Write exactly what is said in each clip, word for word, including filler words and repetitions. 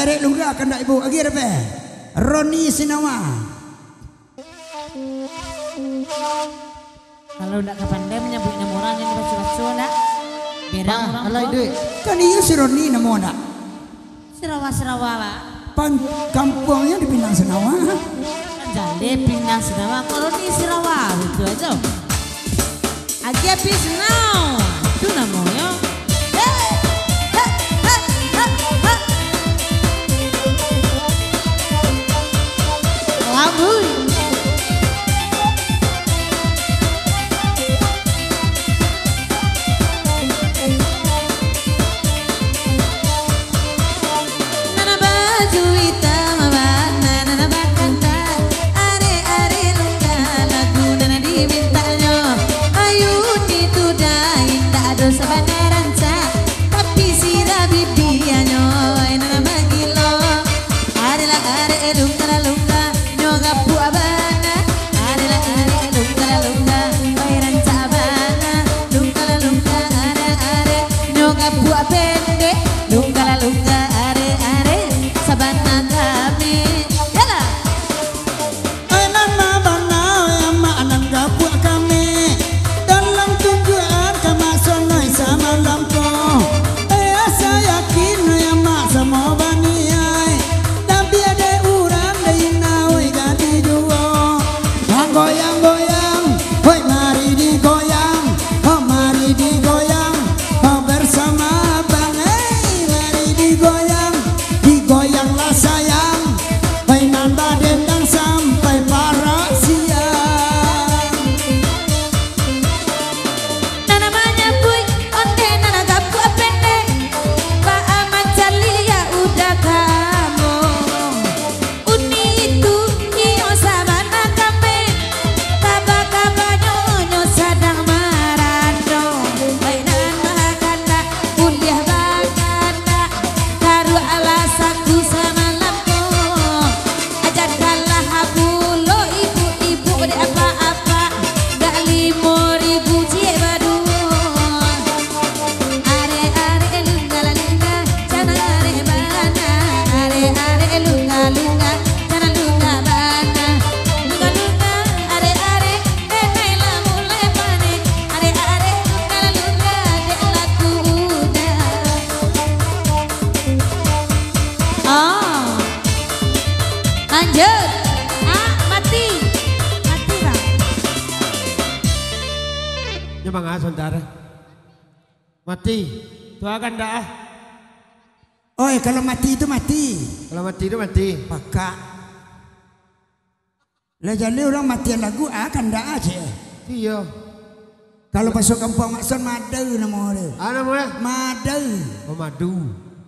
Dek Lungga kandak ibu, agi ada pe? Roni Sinawa. Kalau ndak ka pandai manyabuik namo urang, jan baso-baso ndak. Berang urang alai ko. Dek. Kan iyo si Roni namo ndak? Sirawa-sirawa lah. Pan-, kampuangnyo di Pinang Sinawa. Jaleh Pinang Sinawa, kalau di Sirawa, itu aja. Agi habis now. Itu namonyo. Hei, hei, hei, hei, hei. Lambui. Nan baju itam bana, nan bakanta, arek-arek Lungga lagu nan dimintaknyo. Ayu ni tu dai, indak ado sabana rancak, tapi sirah bibianyo, wai nan bagilo. Areklah arek Lungga lah Lungga, nyo gapuak bana. Areklah arek Lungga lah Lungga, wai rancak bana. Lungga lah Lungga, arek-arek, nyo gapuak pendek. Lungga lah Lungga, arek-arek, sabana kami. Yalah. Ai nan babana, ai amak nan gapuak kami. Dalam tunjuakan ka Mak Sonai samalam ko. Ai asa yakin, ai amak samo baniai. Tapi ade urang dai nawai gadi juo. Goyang-goyang, hoi mari digoyang. Oh mari digoyang, oh bersama abang. Hei mari digoyang, digoyanglah sayang. Mainan badendang sampai parak siang. Nan manyambuik onde nan gapuak pendek, baa mancaliak udah kamu. Uni itu iyo sabana kami, kaba-kabanyo nyo sadang marando. Baik nan bakandak, buliah bakandak, taruahlah saku samalam ko. Ajankanlah pulo ibu-ibu dek apak-apak, dak limo ribu ciek baduo. Arek-arek Lungga lah Lungga, jan arek bana. Arek-arek Lungga-Lungga, jan Lungga bana. Lungga-Lungga, arek-arek, denai lah mulai panek. Arek-arek Lungga lah Lungga, dek lagu udah. Oh. Lanjut. Ah, mati. Mati, Bang. Nyo manga sabanta. Mati. Tu akan dak, ah. Oi, kalau mati tu mati. Kalau mati tu mati. Pakak. Lah jaleh urang matian lagu, ah, kandak ah, cek. Iyo. Kalau basuak kampuang Mak Son, madau namo dia. Ah, namo dia? Madau. Oh, madu.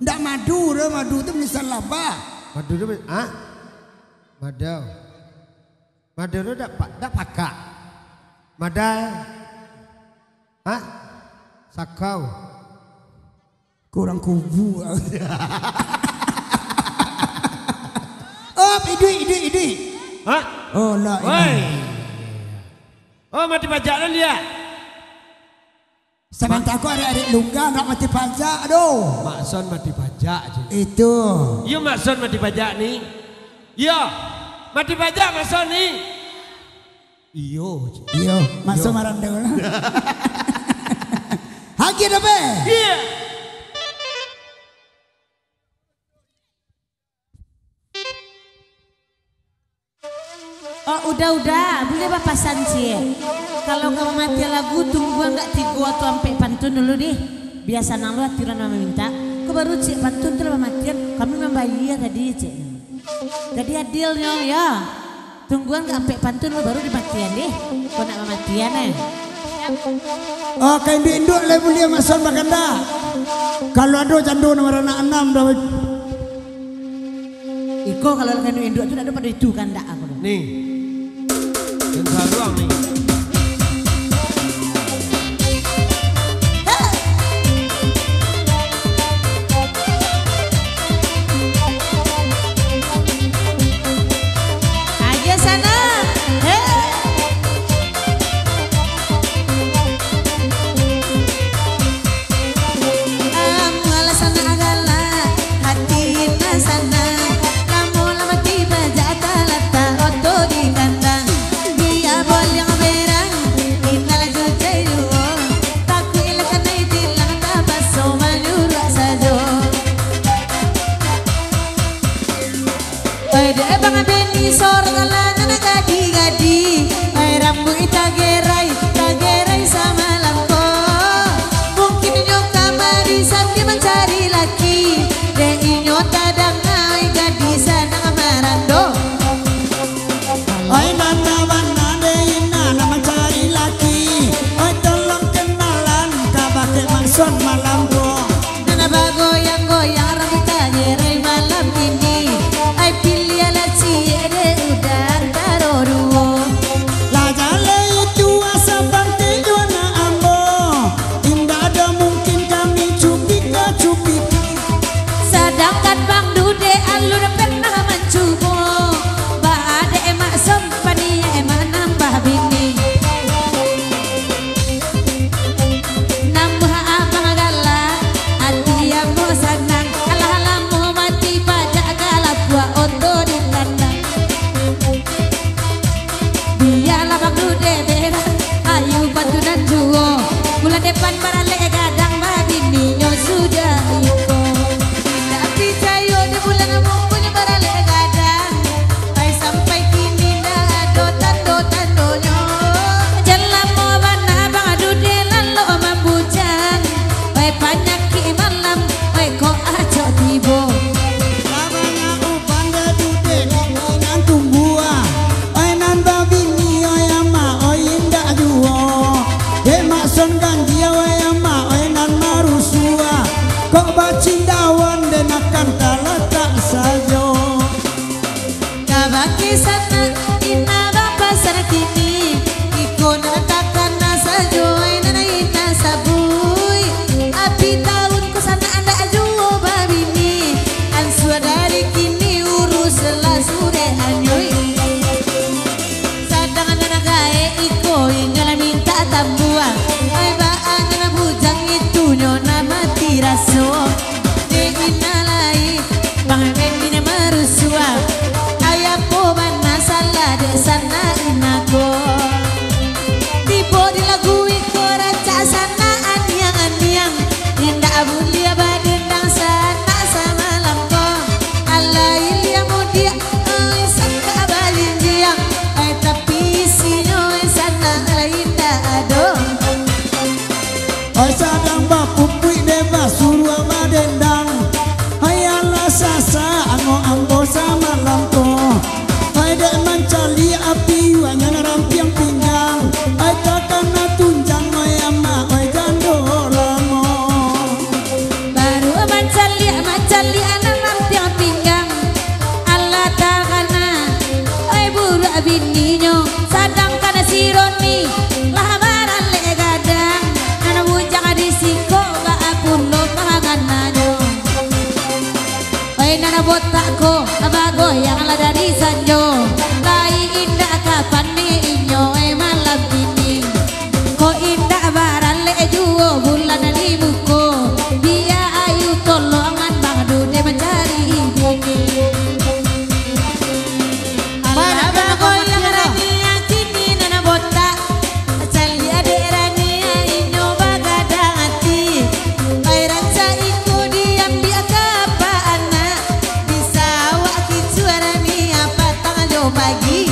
Ndak madu doh, madu tu misal labah. Madu tu mi-, ah? Madau. Madau tu dak pa-, dak pakak. Madai. Hah? Sakau. Kurang kubu. Oh, iduik, iduik, iduik. Hah? Oh, la ilaha. Woi. Oh, mati pajak lah dia. Sabanta ko arek-arek Lungga ndak mati pajak doh. Mak Son mati pajak je. Itu. Iyo, Mak Son mati pajak ni. Iyo. Mati pajak Mak Son ni. Iyo, cik. Iyo, masuk marando lah. Hagit apa? Iya. Oh, udah, udah, buliah bapasan, cik. Kalau ka mamatian lagu, tungguan agak tigo atau ampek pantun dulu deh. Biasa nang lu aturan maminta. Ko baru cik pantun tu lah mamatian, kami mambayia tadi, cik. Jadi adilnyo, ya. Tungguan ka ampek pantun lo baru dimatian deh. Ko nak mamatian, eh. Oh, ka induak-induak lai buliah Mak Son bakandak. Kalau ado jando nan baranak anam dah. Iko kalau ka induak-induak tu dak ado pado itu kandak aku tu. Nih. Yang saruang nih. Aja sana. Hei. Amualah sana galak, hati nan sana Pakai sanak indak bapasan kini, iko nan takana sajo, ai nan indak sabuik. Api taun ko sanak ndak juo babini, ansua dari kini uruslah surek anyuik. Sadang nan gaek iko inyo lah mintak tambua, ai baa nan bujang itunyo nan mati raso. Dek ina lai, pangaden bini marusuah. Ai apo bana salah dek sanak ina ko? Tibo di lagu iko rancak sanak aniang-aniang. Indak buliah badendang sanak samalam ko. Alai liang mudiak, ai sanak balinjiang. Ai tapi isinyo, ai sanak lai indak ado. Ai sadang bapupuik dek basuruah badendang. Ai alah sasak angok ambo samalam ko. Ai dek mancaliak api wanyana rampiang pinggang. Ai takana tunjang, ai amak, ai jando lamo. Baru mancaliak, mancaliak nan rampiang pinggang. Alah takana, ai buruak bininyo. Sadangkan si Roni lah baralek gadang, nan bujang di siko baa pulo tagananyo. Oi nan botak ko, bagoyang lah dari sanjo, lai indak ka pandai inyo, eh, malam kini. Ko indak baralek juo bulan di muko, bia ayu tolongan Bang Dude mancari bini. Alah bagoyang Rania kini nan botak, caliak dek Rania inyo bagadang ati. Ai rancak iko diambiak ka apak anak, bisa awak kicuah Rania patang jo pagi.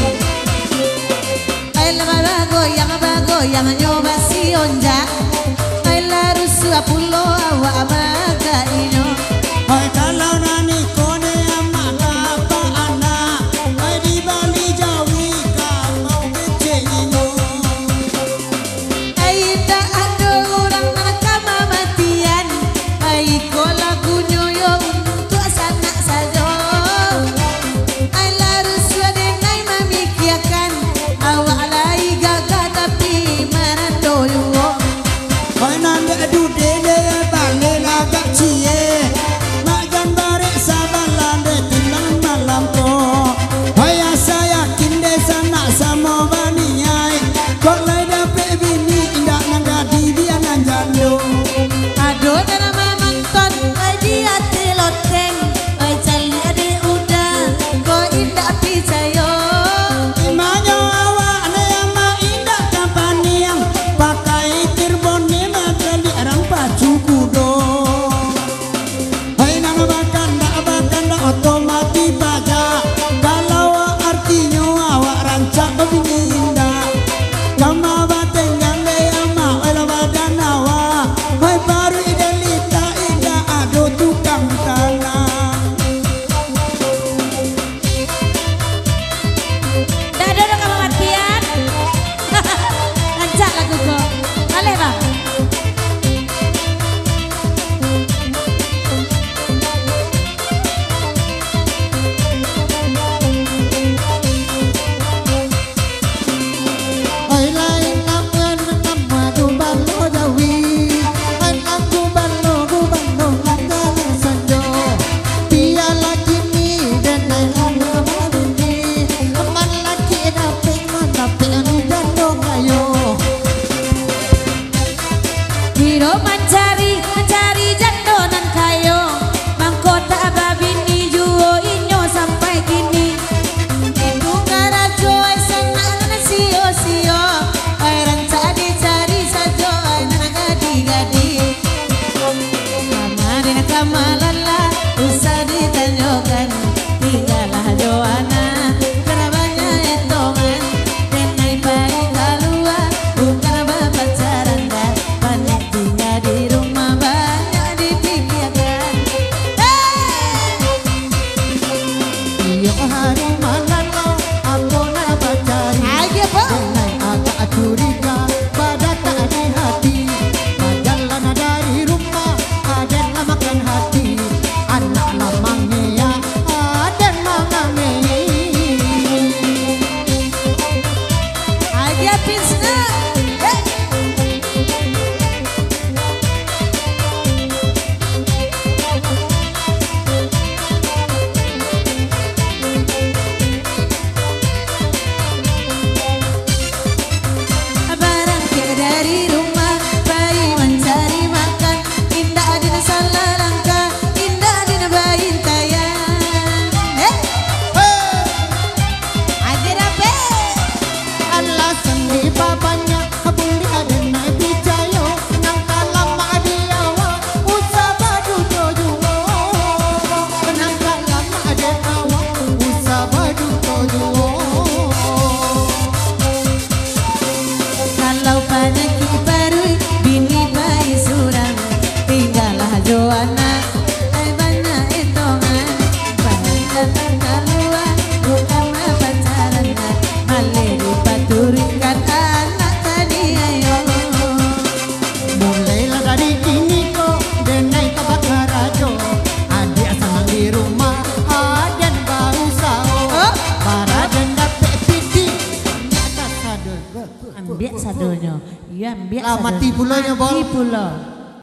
Ambiak sadonyo. Iyo, ambiak sadonyo. Lah, mati pulo nyo, Bang. Mati pulo.